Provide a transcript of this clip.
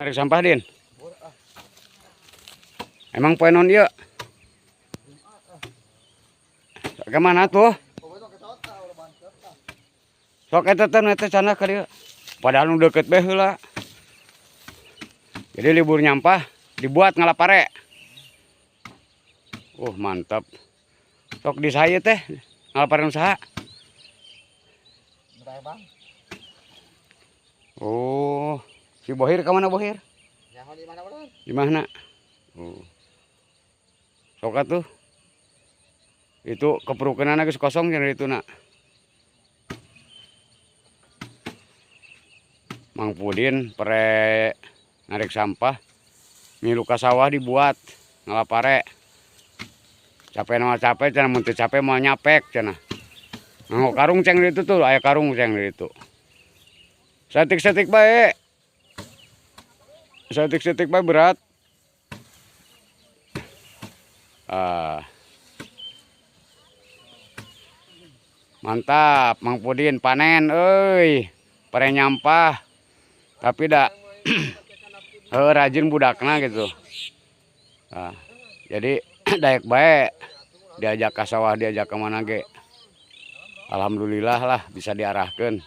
Tarik sampah, Din. Emang poe naon ieu? Kemana tuh? Sok eta teh nu eta cenah ka dieu. Padahal nu deket bae heula. Jadi libur nyampah dibuat ngala pare. Mantap. Sok di saya teh ngala pare nu saha? Bang. Oh, si Bohir ke mana, Bohir? Nyaho di mana, Bang? Di mana? Oh. Sok atuh. Itu keperukeunana geus kosong cenah itu na. Mang Pudin pere narik sampah milu ka sawah dibuat ngala pare. Capek nama capek cenah, mun teu capek moal nyapek cenah. Nganggo karung ceng di itu tuh, aya karung ceng di itu. Saeutik-saeutik bae. Saeutik-saeutik bae berat. Ah. Mantap, Mang Pudin panen euy. Pare nyampah. Tapi dak heuh rajin budakna gitu. Nah, jadi daek bae diajak ke sawah, diajak ke mana ge. Alhamdulillah lah bisa diarahkan.